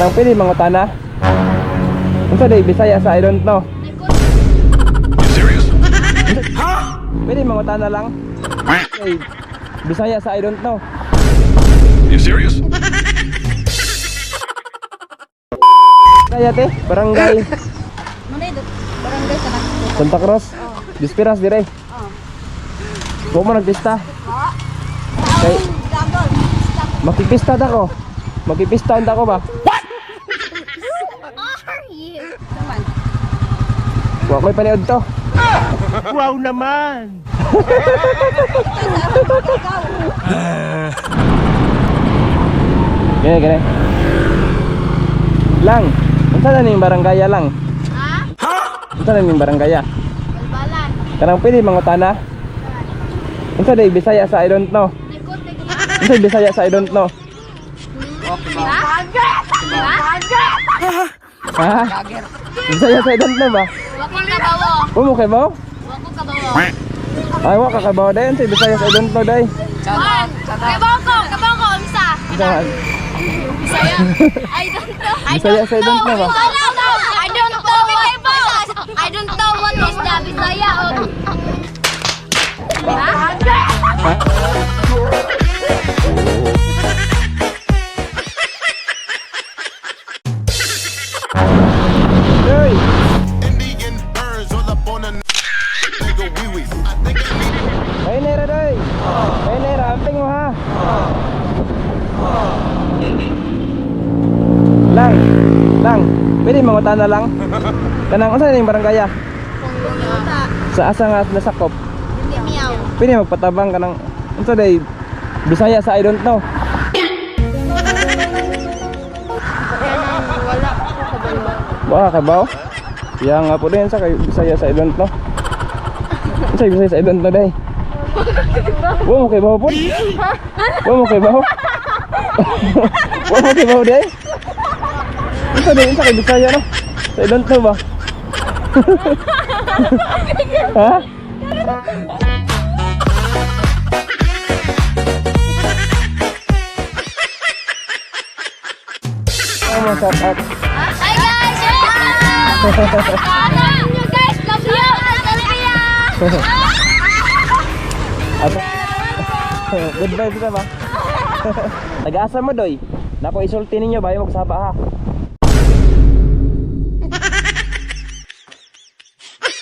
Kanang pwede mangutana? Unsa day Bisaya sa "I don't know"? You serious? Pwede mangutana lang? Ay, Bisaya sa "I don't know." You serious? Kaya te, barangay Manay, barangay sa Nakto. Santa Cruz. Dispiras dire. Wa mo nagpista. Kay makipista ta ko. Makipista ta ko ba? Naman. Wa ko'y paniod to. Wow naman! Gini, gini. Lang, unsa na ning barangaya lang? Ha? Unsa na ning barangaya? Balbalan. Kanang pwede mangutana? Unsa day Bisaya sa "I don't know"? Unsa Bisaya sa "I don't know"? Ha? Bisaya sa "I don't know" ba? Wako kabawo. Wa mo kay bawo? Wako kabawo. Ay, wa ka kabawo day. Unsa Bisaya sa "I don't know" day? Juan. Kabawo ko, kabawo ko unsa? Unsa man? Bisaya. I don't know. I Bisaya sa "I don't know" ba? I don't know. I don't know what is the Bisaya of. Ha? Ha? Hey! Indian birds all up on a nigga wee wee. I think I need Ay, nera doy. Ay, nera, amping mo ha. Lang, lang. Pwede mangutana lang. Kanang unsa ning barangaya? Sa asa nga nasakop? Miyaw. Pwede magpatabang kanang unsa day Bisaya sa "I don't know"? Wala ko kabalo. Wa ka ba? Ya nga po din sa kay Bisaya sa "I don't know." Unsa Bisaya sa "I don't know" day? Wa mo kay bawo po? Wa mo kay bawo? Wa mo kay bawo day? Unsa day unsa kay Bisaya no? Sa "I don't know" ba? Ha? Ano mo shout out? Hi guys! Love you guys! Love you! Love you! Asa? Good vibes na ba? Nag-asa mo doy. Nako isulti ninyo bayo magsaba ha.